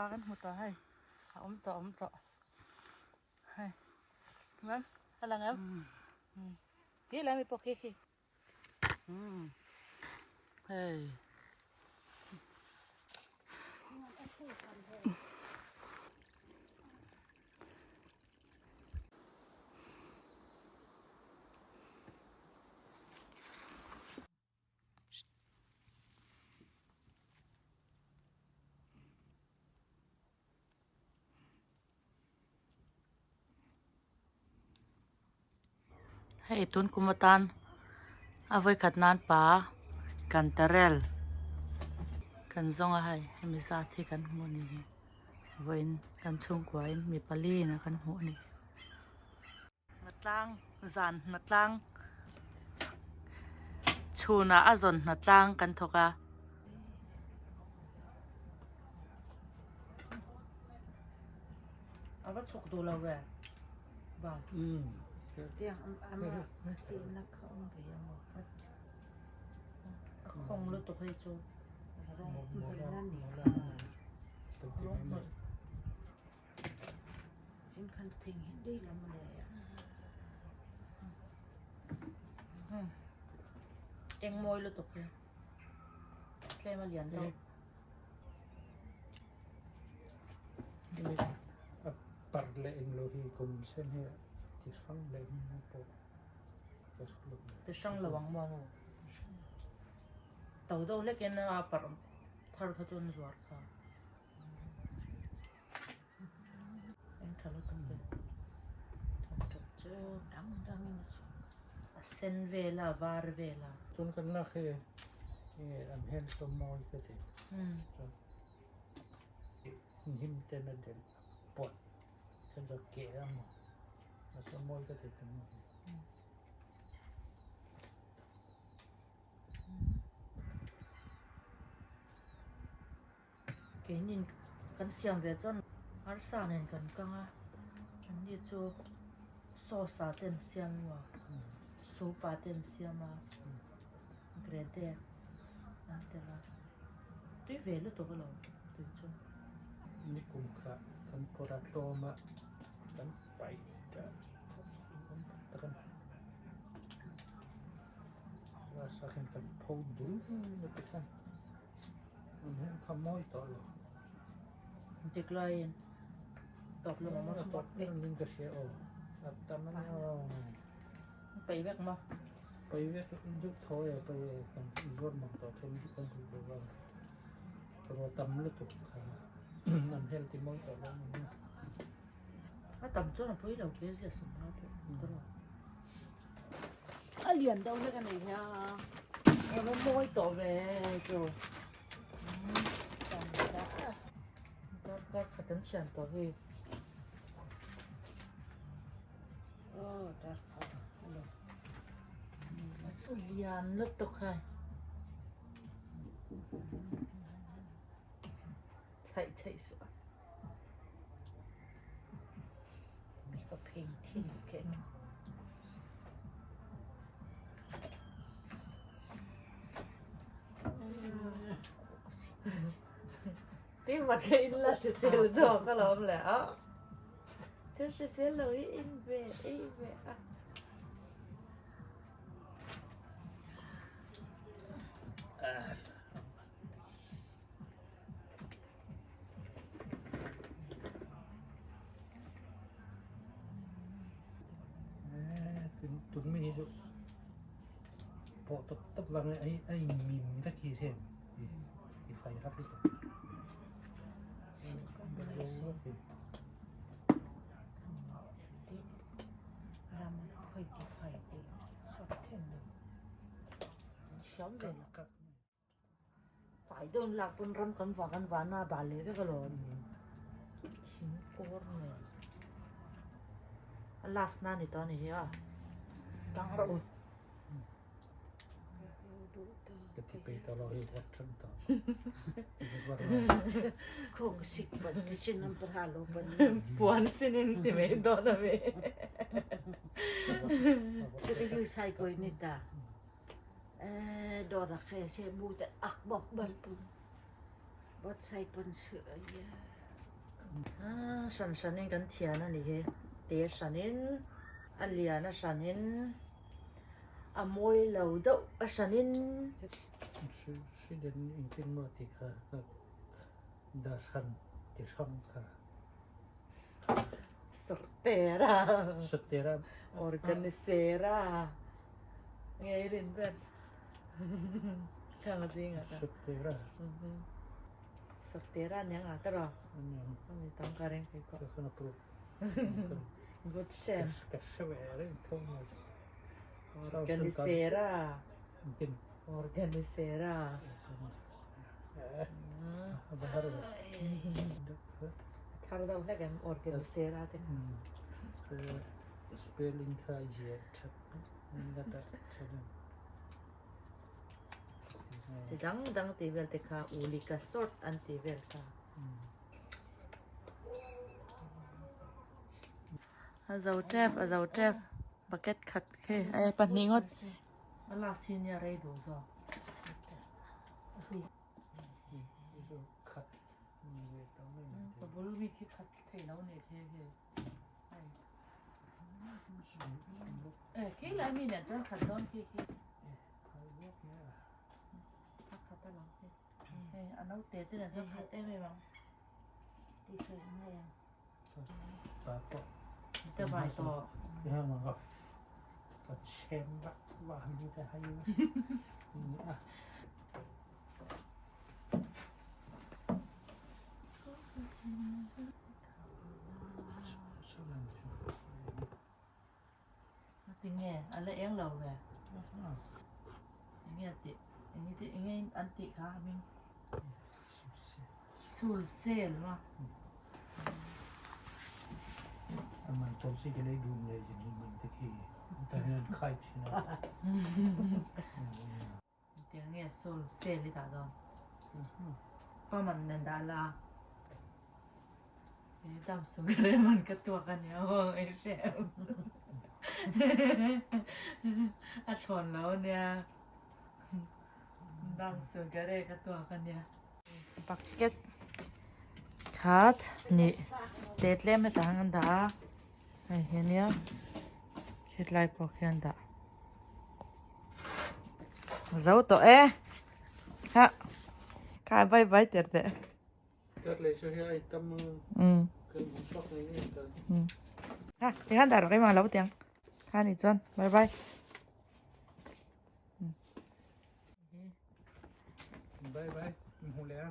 pa kan hmu tawh hei a awm tawh a awm tawh hei chuan a lang em khi lai mi pawh khi khi hei. Hei tun kum atan a vawikhat nan pa kantarel kan zawng a hei hemi zat hi kan hmuh a ni hi vawiin kan chhungkua in mi pali in a kan hmuh a ni. Hnatlang zan hnatlang chhunah a zawn hnatlang kan thawk a. A va chhuk duh lo ve van. A khawng lutuk hei chu. Eng mawi lutuk hi tlem a lian deuh. A parh leh englo hi kum sen hi a ti hrang leh em pawh ka hre lo. Ti hrang lo ang maw? To deuh hlekin a parh thar kha chu an zuar kha. Eng tha lutuk ve thawk that chu dang dang in a sawi a sen vel a a var vel a. Tun kan lak hi an hel chu mawi ka ti chuan hnim ten a delh a pawt chuan chuan keh a maw mahse mawi ka ti tun hi. Keinin kan siam ve chuan arsa nen kan kang a, anni chu sauce ah te an siam emaw soup ah te an siam a grade an telh a tui ve lutuk alawm tui chu. Ni kum kha kan pawr a tlawm a kan paih ta awm tak tak a ni. Arsa khan kan pho dul lutuk a. An hian kha mawi tawh lo. Dik laiin tawp lo maw? A tawp ber ning ka hria aw. A tam a nia aw. Paih vek maw? Paih vek deuh tho e paih e kan zuar mang tawh then hi kan duh lo va. Ro tam lutuk kha an hel ti mawi tawh lo ni. A tam chuan a pawi lo ke zia sum nga pawh ka rawh. A lian deuh hlek a nih hi a a va mawi tawh ve chu dar khat an thian tawh hi lian lutuk hai chhaih chhaih suah. Ti mà cái in là hrisel zawk alawm le a. Thil hrisel lo hi in ve ei ve a. Tun mi hi chu pawh tawp tawp vang a a in mim vek hi heng ti fai har lutuk Fai dawn lak pawn ram kan vah kan vahna a bal leh vek alawm. Thing kawr nen. A last na ni tawh a ni hi a. Tang rawh u. Ka ti pe ta lo hi wat than ta. Khong sik pan ti chin am par halo pan. Puan sinin ti mai dawn a mi. Chiri yu sai koi ni ta. Dawr a khe se bu te ak bok bal pun. Bot sai pun su ya. Hran hranin kan thian a ni hi. Te hranin, a lian a hranin, a mawi lo deuh a hranin. Hri den engtin maw tih kha dah hran ti hrang kha. Sortera. Sortera. Organisera. Ngei rin ber. Khang zinga ka. Sortera. Sortera nia nga taro. Ani tang ka reng ko. Ka kana pro. Good shem. Ka shewe reng thong ma. Organisera. Organisera. Thar deuh hlek em Organisera te. Spelling kha zia that nata that. Chi dang dang ti vel te kha ulika sort an ti vel kha. A zo tep a zo tep bucket khat khi ai pahnih ngawt. A lak si nia rei duh zawk. Ka bul mi khi khat thei lo ni khi khi. E khi lai mi nen chuan khat dawn khi khi. A khat a lang khi. Hei a naute te nen chuan khat em em ang. Te vai tawh. Ka chen vak vak ni te hai a. Tinge a la eng lo ve. Enge tih enge tih enge an tih kha a hming. Sul sel ma. A man tawp si ka lei duh nei zin hi man te khi ta hian khai thin a. Tiang nge sul sel i dah dawn. Pa man nen dah la. E dam sung re man ka tuak a nia aw i hrem. A thlawn lo nia. Dam sung ka re ka tuak a nia. Bucket khat hnih te tlem hetah hian an dah a hei hi ania hetlai pawh khi an dah zo tawh e ha kha vai vai tir teh ha tikhan dah rawh keimah lo tiang kha nih chuan bye bye. Bye bye, hmu leh a.